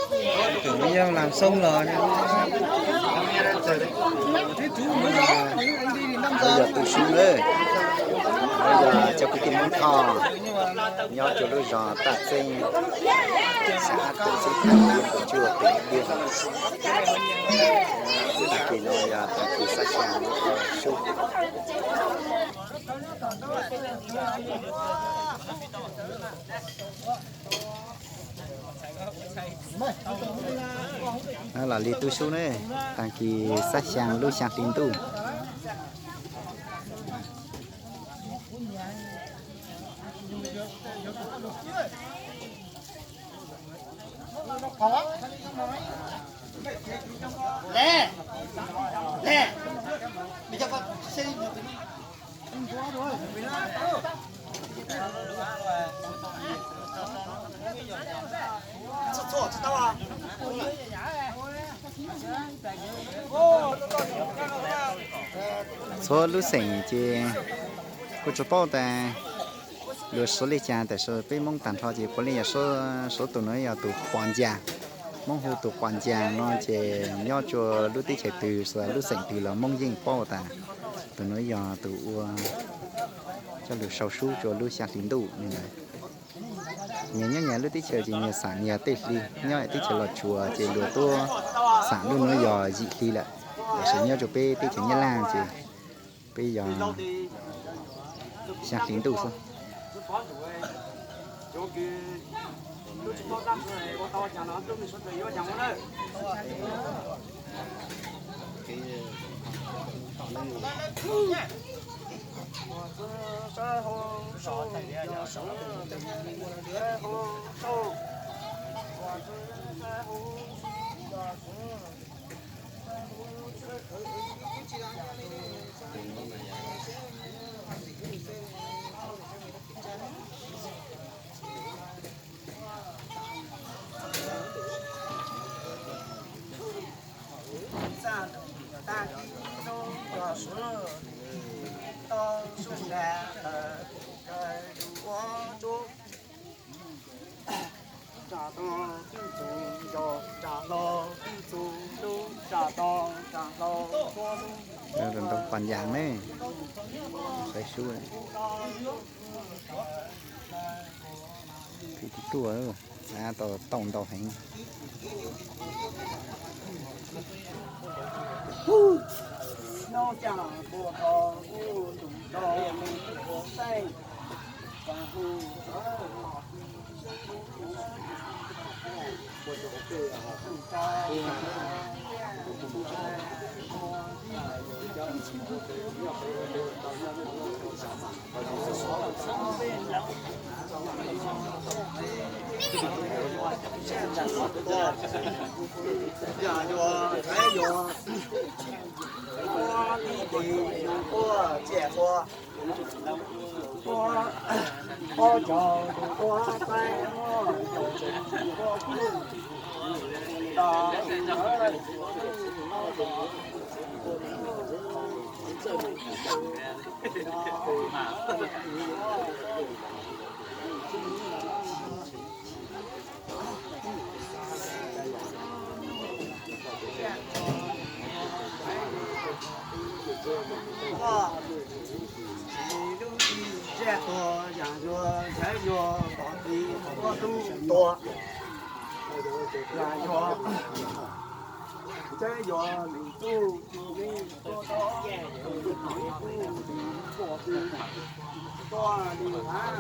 Tseem muaj yog lam xoob los, yog tu sub na, yog cov kwv tij Hmoob Thoj nyob rua lub zos Taj Txeeb, xab Tawm Xeeb Thaj, teb chaws Thaib. Tag kis no yog tag kis xab xyaa lub sub. Los li tu sub ne, tag kis xab xyaa lub xyaa hli ntuj. Txhua lub xeem ces kuj tsuas paub tas luag suav li cas, tab sis peb Moob tag nrho ces puav leej yog suav tus no yog tus Quas Ncas. Moob hu tus Quas Ncas no ces nyob rua lub teb chaws twg, lub xeem twg los Moob yeej paub tas tus no yog tus ua coj lug sau sub rua lub xyaa hli ntuj li ntawd. Nyias nyob nyias lub teb chaws ces nyias xam nyias tej hli, nyob teb chaws Los Tsuas ces luag tuaj xam lub no yog yim hli lawm. Tab sis nyob rua peb teb chaws Nyab Laj ces peb yog xyaa hli ntuj xwb. Ntoo Pas Yas ne, saib sub. Phim tib tuaj, tau tau ntau heev. Zaj tuag yam yuav ntshav yuav tom ti tuab tub tuag, yam yuav ntshav yuav lwm tug tug li tuab tub, tug li tuab tub, tuab li hav.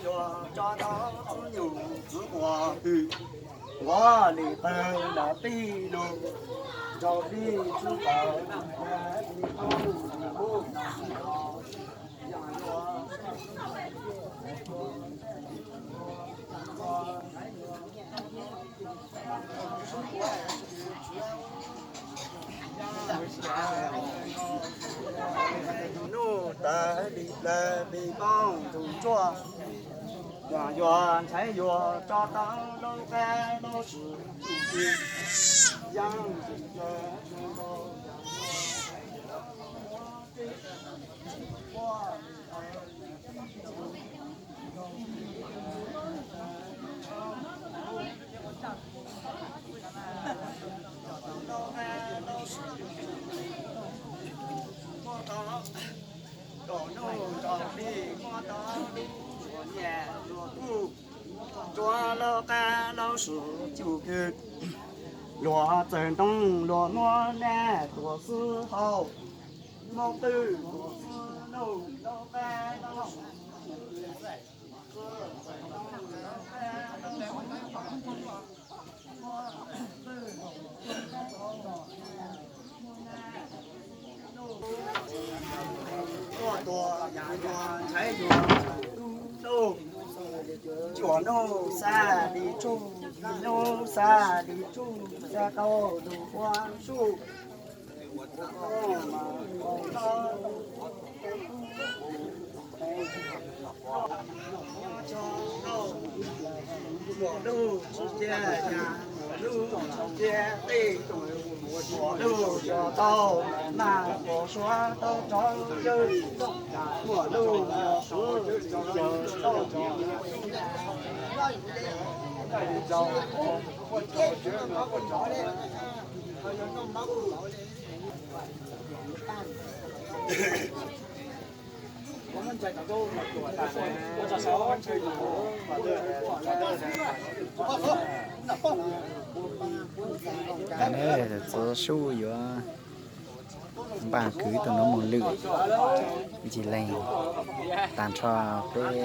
Yog tso tau tub nyuj txwv quas hwm, nquav li pawg nram tij lug, nrog plig tswb tawm, yog Li plawg li poob tus ntsuag, yog yuav ntshai yuav tso tau lauj qab lauj sim, yog Rau nuj rau hli muab tau lub suav nyiaj luag kuj, tsuav lauj qab lauj sim cuj kws, luag txawg ntoo luag muab naj tuaj xwb hauv, muab qwj tuaj xwb nuj lauj qab lauj sim. Tuaj tua yam yuav ntshai yuav tub lauj, tsuam nuj xav li tsuj, li nuj xav li tsuj, xav tau lug ua suj. Lub tsis cia, lub tsis cia qij, lub yog tau mas ua suav tau rov yawg, lub yog suav tau rov Txuas suj yuav npaj kwv tau nuav moog lwm, ntsis leeg tag nrho peb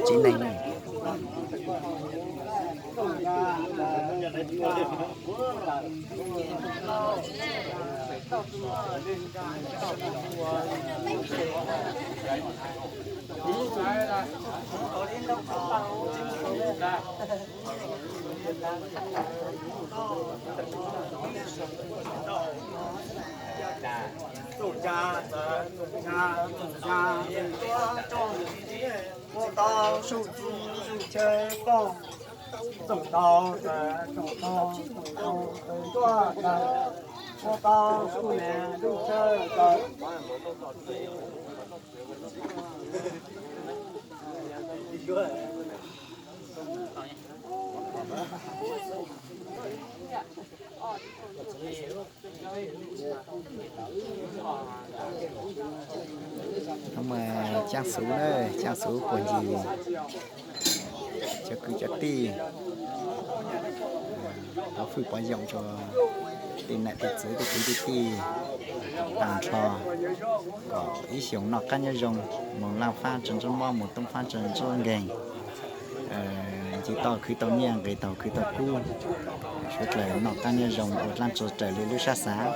tsib neeg. Muab tau suj txij suj chaw poj, txoom tau txawm txoom tau txoom tau txawm ntuaj txawm, muab tau suj nas ntuj chaw txawm. Hnub mas caaj xuv na, caaj xuv puag ncig cov kwv cov tij, pov hwj pov yoog rua tej nam tej txiv tej kwv tej tij tag nrho, kom ib xyoos noj qab nyob zoo, moog laj fab tsa ntsub mob, moog toob fab tsa ntsub nkeeg, nce tau khwv tau nyiaj, nqis tau khwv tau kub, suav dlawg noj qab nyob zoo ua dlaab tsi raws li lub sab xav.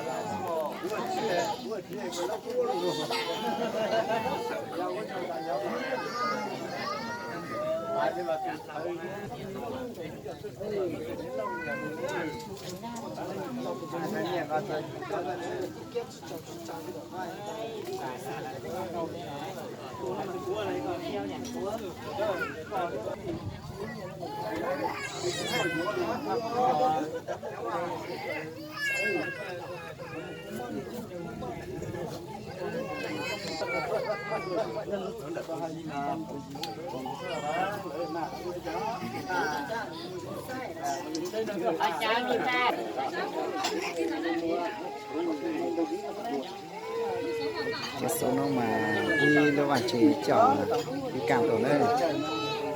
Cov xuv nuav mas ib lub vaj tse coj ib kaaj tuaj na,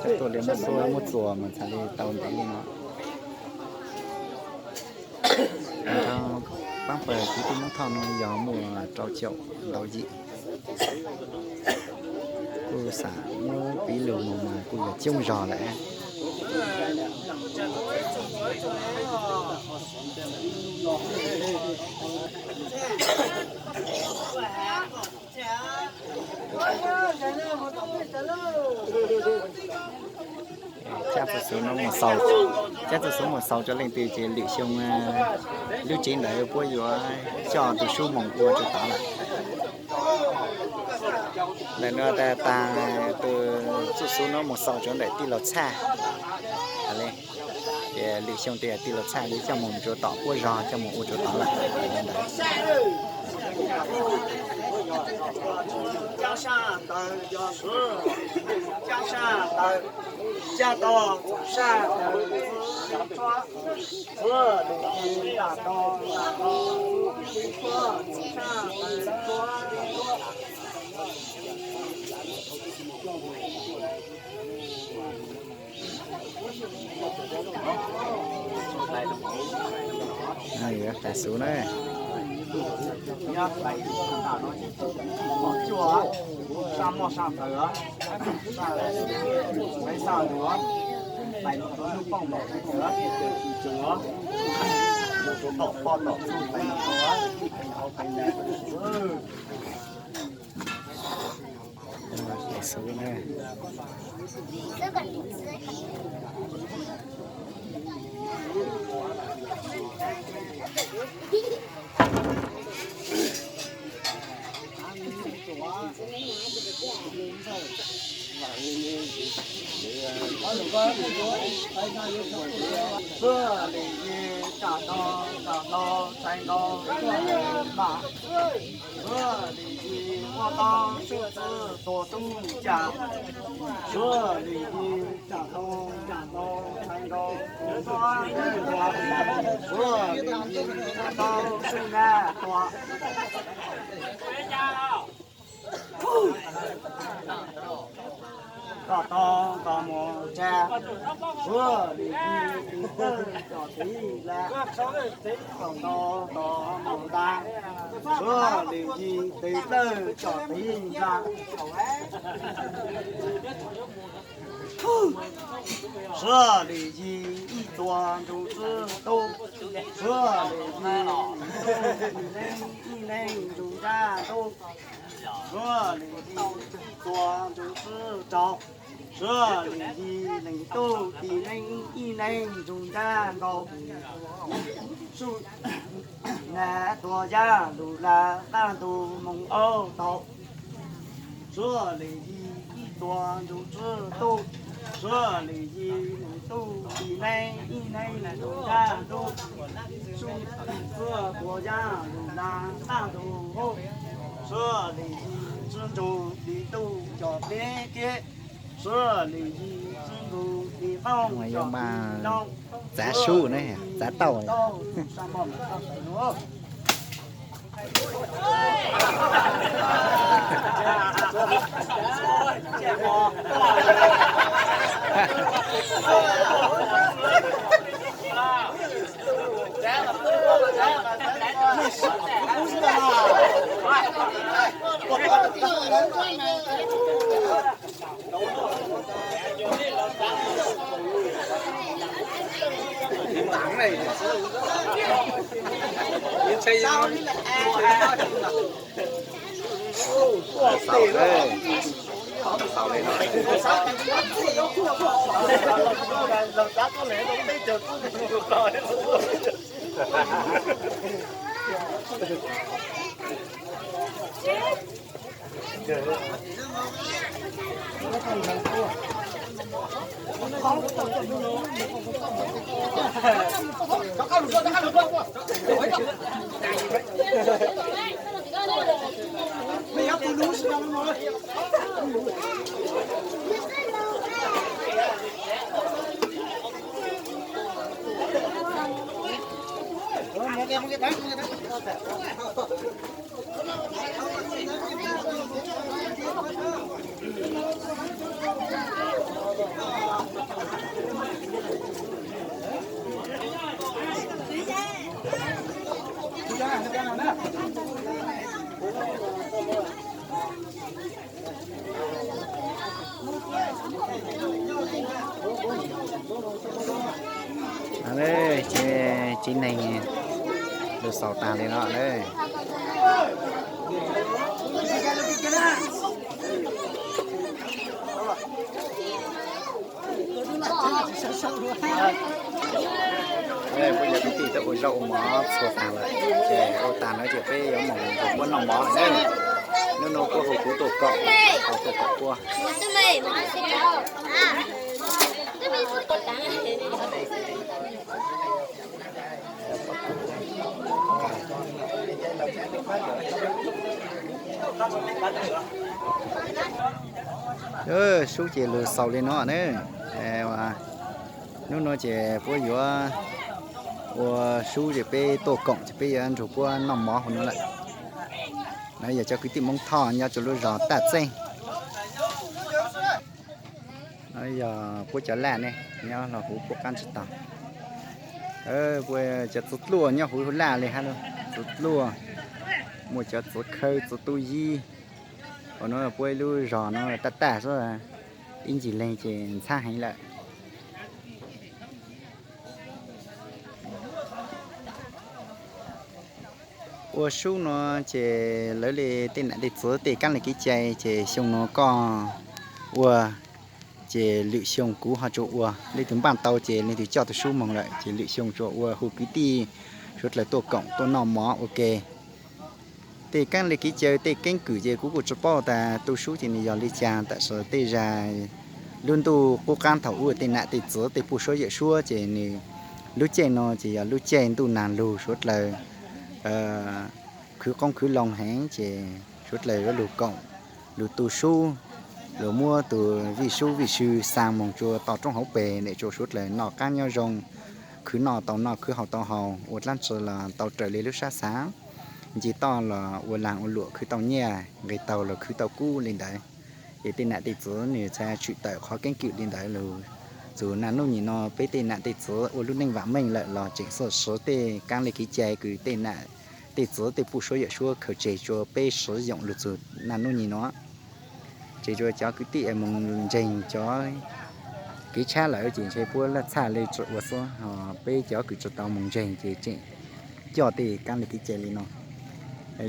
coj tuaj li muab xuab muab txuas mas txhad li tau ntev li no. Nrog paab pawg kwv tij Moob Thoj nuav yog muaj rau caum ntau yim, kuj xam muab piv lug mus mas kuj yog coob zog lawm. Caab txug xuv nuav mus xaus, caab txug xuv mus xaus rua leej twg ces lwm xyoo lub tsev ntawd puab yuav coj tug sub moog ua rua tod lawm. Ntawm no tas tas tus txuj xub no mus xaus rau ntawm tij laug txhaj. Ces lwm xyoo tias tij laug txhaj yuav coj mus rau tom quab zog, coj mus ua rau tom lawm li ntawd. Tais xub na. Tais xub na. Suav lwm yim tsam no, tsam no, tsam no, tsam no, mam. Suav lwm yim muaj tau sib tw tuag tub cas. Suav lwm yim tsam no, tsam no, tsam no, suav lwm yim tsam no, sib nag tuag. Kom tau kom mus tsa, suav lwm yim tiv dawj cov tiv la. Kom tau kom mus nta, suav lwm yim tiv dawj cov tiv la. Suav lwm yim ib txuas ntsuj tswb tub, suav lwm yim ib neeg ib neeg ntsuj ntsaj tub. Suav lwm yim ib txuas ntsuj tswb rau, suav lwm yim leej tub tib neeg ib neeg ntsuj ntsaj nkaus. Suav nag tuag yaj lug laj qaj ntug moos aub tau. Suav lwm yim ib txuas ntsuj tswb tub, suav lwm yim leej tub tib neeg ib neeg ntsuj ntsaj tub. Suav tuag yaj lug laj qaj ntug aub, suav lwm yim tswb ntsuj tib tub cov teb keb, suav lwm yim tswb ntsuj tib qoob cov tib noog. Txav sub ne, txav tauj. Ces tib neeg lug xaus tas li no lawm. Peb yog kwv tij tuaj ua zaub ua mov txhua tag lawm, ces ua tag no ces peb yuav mus rau puab noj mov lawm. Nub no kuv hu kuv tuaj koom, tuaj koom ua. Sub ces lug xaus li no na. Nub no ces puab yuav ua sub ces peb tuaj koom ces peb yuav nrug puab noj mov hauv no lawm. No yog cov kwv tij Moob Thoj nyob rua lub zog Taj Txeeb. No yog puab cov laj ne, nyob los huv puab qaab tsi taug. Cov txiv dluaj nyob huv laj li hab lauj, txiv dluaj, muaj cov txiv khawb txiv tub yib. Ua no puab ib lub zog no tag tag xwb, ib ntsis leeg ces ntxhab heev lawm. Ua sub no ces lawv li tej nam tej txiv tej kaab li kev cai ces xyoo no koj ua, ces lwm xyoo kuv ho tsuas ua. Leej twg npaaj tau ces leej twg coj tug sub moog lawm ces lwm xyoo tsuas ua hu kwv tij suav dlawg tuaj koom tuaj noj mov ua ke. Tej kaab li kev cai tej keeb kwm ces kuv kuj tsi paub tas tu sub ces nwg yog li cas, tab sis tej zag lub ntuj qub qaab thaum ub tej nam tej txiv tej puj suab yawm suab ces nwg lub caij no ces yog lub caij ntuj nag lug suav dlawg khwv qoob khwv loo heev ces suav dlawg yuav lug koom, lug tu sub, lug muab tug vij sub vij sw xaa moog tsua tom roob hauv pes, nim tsua suav dlawg noj qaab nyob zoo, khwv noj tau noj khwv haus tau haus, ua dlaab tsi los tau raws li lub sab xaav, nce toj los ua laag ua luam khwv tau nyiaj, nqis taug los khwv tau kub li ntawd. Es tej nam tej txiv nwg txhaj tshwm tawm qhov keeb kwm li ntawd lug. Txug naj nub nyem no peb tej nam tej txiv ua lub neej vaam meej lawm los tseem xaav siv tej kaab li kev cai kws tej nam tej txiv tej puj suab yawm suab khaws tseg tsua peb siv yoom lug txug naj nub nyem no. Ces tsua cov kwv tij moog ntseeg cov kev tshab lawm ces ntshe puab laj txhaj le tsi ua xwb, peb cov kws tsi tau moog ntseeg ces tseem coj tej kaab li kev cai li no.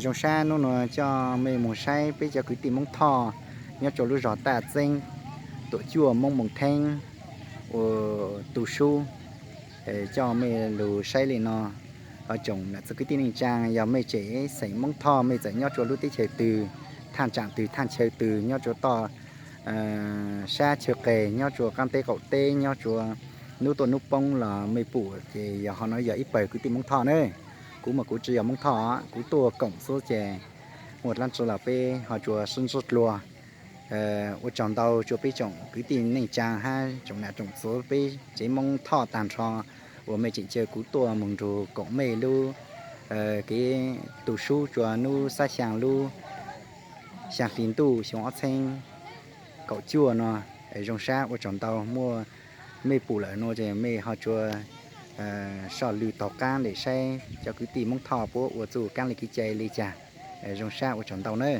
Zoo sab nub no coj mej moog saib peb cov kwv tij Moob Thoj nyob tsua lub zog Taj Txeeb, tuam cuaj Moob Moos Theeb ua tu sub. Coj mej lug saib li no, ho tsoom nam txiv kwv tij neej tsaa, yog mej tseem xeem Moob Thoj mej txawm nyob tsua lub teb chaws twg, thaaj tsaam twg thaaj chaw twg, nyob tsua toj sab chaw qes, nyob tsua qaab teb qaum teb, nyob tsua nub tuaj nub poob los mej pum ces yog ho no yog ib pawg kwv tij Moob Thoj na. Kuv mas kuv tsi yog Moob Thoj, kuv tuaj koom xwb ces muaj dlaab tsi los peb ho tsua sib ntsib dlua. Ua tsaug ntau tsua peb tsoom kwv tij neej tsaa hab tsoom nam tsoom txiv peb tsev Moob Thoj taag nrho uas mej tseem caw kuv tuaj moog nrug koom mej lub kev tu sub tsua nub xab xyaa lub xyaa hli ntuj xyoo ob txheeb kaum cuaj no. Zoo sab ua tsaug ntau, muaj mej pum lawm no ces mej ho tsua soj lwg taug qaab le saib cov kwv tij Moob Thoj puab ua txuj kaab le kev cai le caag. Zoo sab ua tsaug ntau na.